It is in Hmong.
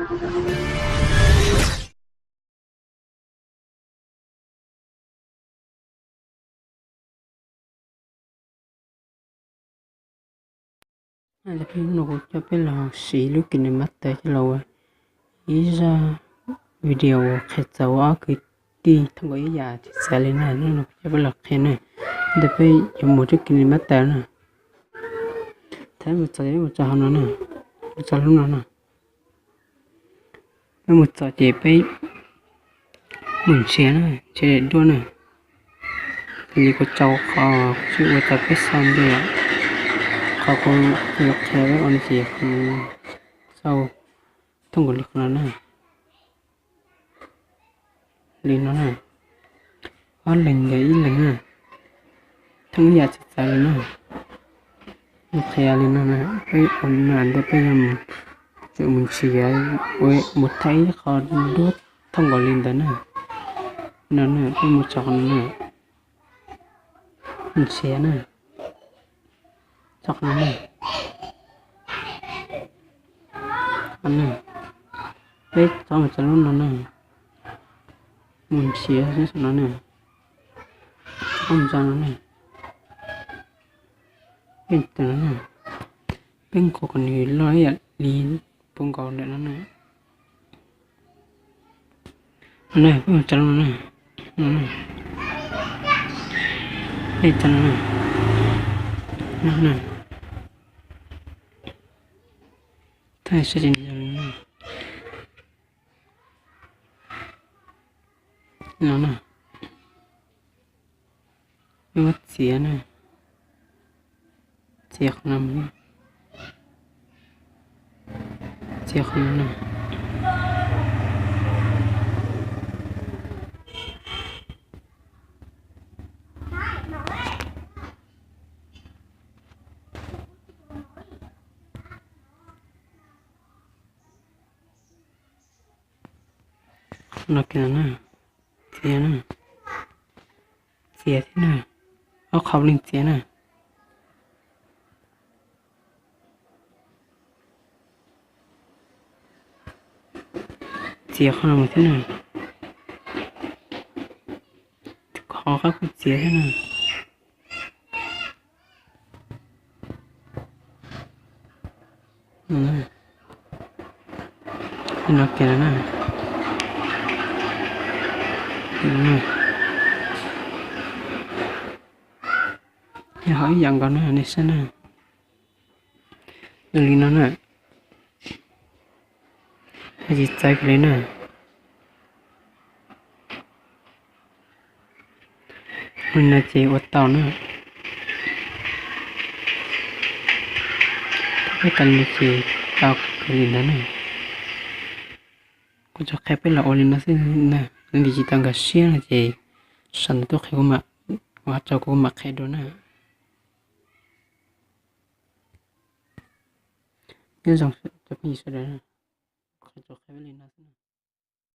Hnub no kuv coj peb los siv lub KineMaster coj los ua ib zaj video qhia txog ua ob kwv tij thooj nkaus ib yam tsis txawv li na. Hnub no kuv coj peb los qhia na, ntawm peb yuav mus lub KineMaster na. Thaum mus txog ces peb mus txog hauv no na, mus txog lub no na. Peb mus txog ces peb mus nrhiav na, nrhiav daim duab na. Li kuv tso qhov kuv ua tau peb xaus ntej, qhov kuv yuav qhia peb ua no ces xaus thooj nkaus li qhov no na. Li no na, ob leeg ntawm ib leeg na, thooj ib yam tsis txawv li na. Kuv qhia li no na, peb ua no ntawm peb yuav mus, tseem mus nrhiav mus thaij ib qho duab thooj nkaus li ntawd na. No na, peb mus txog qhov no na, nrhiav na, txog qhov no na. Peb txog mus txog lub no na, mus nrhiav no na, txog mus txog no na, peb ntawm no na, peb nqus kom nws loj ib yam li puv nkaus ntawm no na. No na, peb mus txog lub no na, no na, peb txog no na, no na, thaij sab ces no na, peb muab txiav na, txiav qhov no, txiav qhov no na. No kiag no na, txiav na, txiav thiab na, ob qho leej txiav na. Txiav qhov no mus thiab na, qhov qab kuj txiav thiab na. No kiag no na, yog hauv ib yam nkaus na nej saib na. Zoo li no na, tsis txawv kiag li na. Ua li no ces ua tau na. Thaum peb tau li no ces tau kiag li ntawd na. Kuv tsuas qhia peb los ua li no xwb na, leej twg tsis tau nkag siab no ces sau ntawv tuaj qhia kuv mam, ua tso kuv mam qhia dua na. Nyob zoo cov phooj ywg sawv daws, kuv tsuas qhia peb li no xwb na.